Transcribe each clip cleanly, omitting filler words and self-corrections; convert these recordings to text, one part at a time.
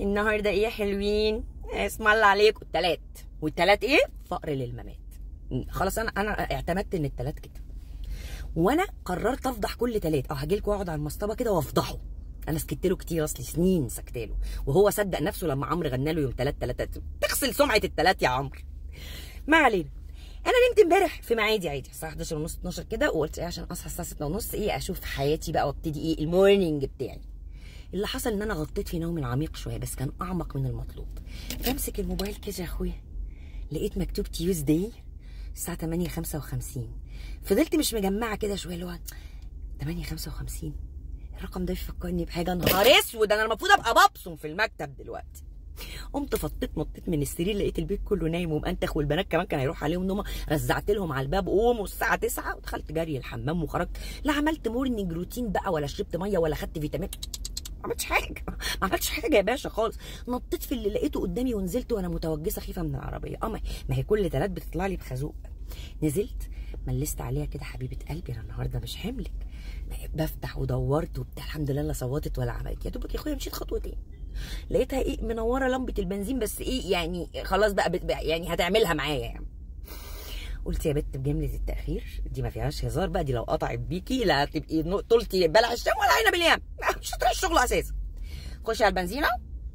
النهارده ايه يا حلوين؟ اسم الله عليكم. التلات، والتلات ايه؟ فقر للممات. خلاص انا اعتمدت ان التلات كده، وانا قررت افضح كل تلات، او هاجي لكم واقعد على المصطبه كده وافضحه. انا سكت له كتير، اصلي سنين سكت له، وهو صدق نفسه لما عمرو غنى له يوم تلات تلاتات. تغسل سمعه التلات يا عمرو. ما علينا، انا نمت امبارح في ميعادي عادي الساعة 11:30 12 كده، وقلت ايه عشان اصحى الساعة 6:30 ايه اشوف حياتي بقى وابتدي ايه ال morning بتاعي. اللي حصل ان انا غطيت في نوم عميق شوية، بس كان اعمق من المطلوب. فامسك الموبايل كده يا اخويا، لقيت مكتوب Tuesday الساعة 8:55. فضلت مش مجمعة كده شوية، اللي هو 8:55 الرقم ده بيفكرني بحاجة. نهار اسود، انا المفروض ابقى ببصم في المكتب دلوقتي. قمت فطيت نطيت من السرير، لقيت البيت كله نايم ومأنتخ، والبنات كمان كان هيروح عليهم نومه. رزعت لهم على الباب قوموا الساعة 9، ودخلت جري الحمام وخرجت. لا عملت morning routine بقى، ولا شربت مية، ولا خدت فيتامين، ما عملتش حاجة، ما عملتش حاجة يا باشا خالص. نطيت في اللي لقيته قدامي ونزلت وانا متوجسه خايفة من العربية. ما هي كل تلات بتطلع لي بخازوق. نزلت ملست عليها كده، حبيبه قلبي انا النهارده مش حملك. بفتح ودورت وبتاع، الحمد لله لا صوتت ولا عملت. يا دوبك يا اخويا مشيت خطوتين، لقيتها ايه منورة لمبة البنزين، بس ايه يعني خلاص بقى يعني هتعملها معايا يعني. قلت يا بت بجملة التاخير دي ما فيهاش هزار بقى، دي لو قطعت بيكي لا تبقي طولتي بلع الشام ولا عينه باليام، مش هتروحي الشغل اساسا. خشي على البنزينه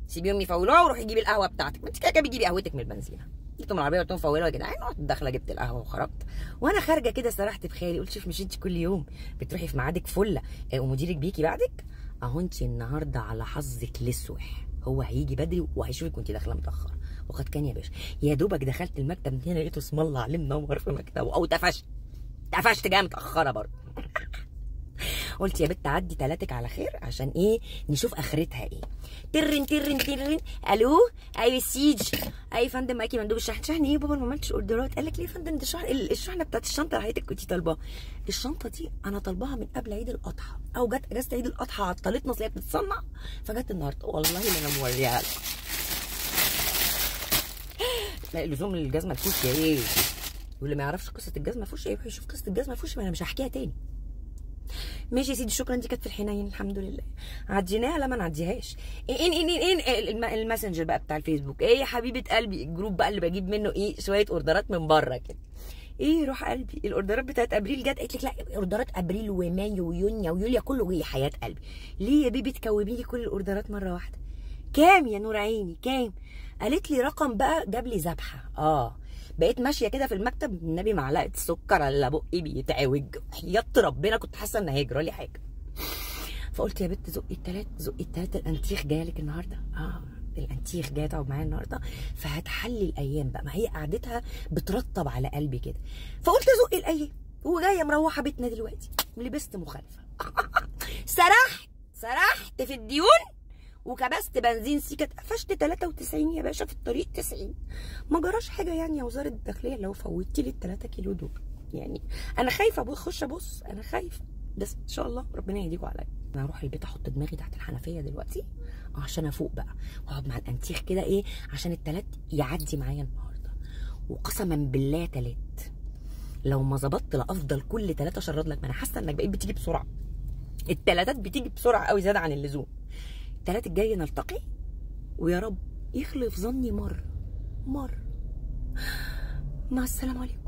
سيبيهم يفولوها وروحي جيبي القهوة بتاعتك، ما انت كده كده بتجيبي قهوتك من البنزينه. جبتهم العربية قلت لهم فولوها يا جدعان، رحت داخله جبت القهوة وخرجت. وانا خارجه كده سرحت بخيالي، قلت شوف مش انت كل يوم بتروحي في ميعادك فله ومديرك بيكي بعدك؟ اهو انت النهارده على حظك الاسوح، هو هيجي بدري وهيشوفك وانت داخله متاخرة. وقد كان يا باشا، يا دوبك دخلت المكتب من هنا لقيته اسم الله عليه منور في مكتبه، او اتقفشت اتقفشت جاية متاخرة برضه. قلت يا بت عدي تلاتك على خير عشان ايه نشوف اخرتها ايه. ترن ترن ترن، الو ايوه سيج، اي يا فندم معاكي مندوب الشحن. شحن ايه يا بابا؟ ما عملتش اوردرات. قال لك ليه يا فندم؟ ده الشحنة بتاعت الشنطة اللي حضرتك كنتي طالباها. الشنطة دي انا طالباها من قبل عيد الاضحى، او جت اجازه عيد الاضحى عطلتنا، اصل هي بتتصنع فجت النهارده. والله اللي انا موريها لك. لا لزوم الجزمة الفوشيا ايه، واللي ما يعرفش قصة الجزمة الفوشيا يروح يشوف قصة الجزمة الفوشيا، ما انا مش هحكيها تاني. ماشي يا سيدي، شكرا. دي كانت في الحنين الحمد لله، عديناها. لا ما نعديهاش. ان ان ان ان الماسنجر بقى بتاع الفيسبوك، ايه يا حبيبه قلبي، ال group بقى اللي بجيب منه ايه شوية اوردرات من بره كده. ايه روح قلبي، الاوردرات بتاعت ابريل جت. قالت لك لا اوردرات ابريل ومايو ويونيو ويوليا كله جه. حياة قلبي ليه يا baby تكومي لي كل الاوردرات مرة واحدة؟ كام يا نور عيني كام؟ قالت لي رقم بقى جاب لي ذبحه. بقيت ماشية كده في المكتب، النبي معلقه سكر على بقي بيتعوج، حياة ربنا كنت حاسه ان هيجرى لي حاجة. فقلت يا بت زقي التلات زقي التلات، الانتيخ جاية لك النهارده. الانتيخ جاية تقعد معايا النهارده، فهتحلي الايام بقى، ما هي قعدتها بترطب على قلبي كده. فقلت زقي الايام، وجاية مروحة بيتنا دلوقتي لبست مخالفة. سرحت في الديون وكبست بنزين سيكه، اتقفشت 93 يا باشا في الطريق 90. ما جراش حاجة يعني يا وزارة الداخلية لو فوتي لي ال 3 كيلو دول، يعني انا خايفة اخش ابص، انا خايفة، بس ان شاء الله ربنا يهديكوا عليا. انا هروح البيت احط دماغي تحت الحنفية دلوقتي عشان افوق بقى، واقعد مع الانتيخ كده ايه عشان التلات يعدي معايا النهارده. وقسما بالله تلات لو ما ظبطت لافضل كل 3 شرد لك. ما انا حاسه انك بقيت بتيجي بسرعة، التلاتات بتيجي بسرعة قوي زيادة عن اللزوم. التلات الجاي نلتقي، ويا رب يخلف ظني مرة. مع السلامة عليكم.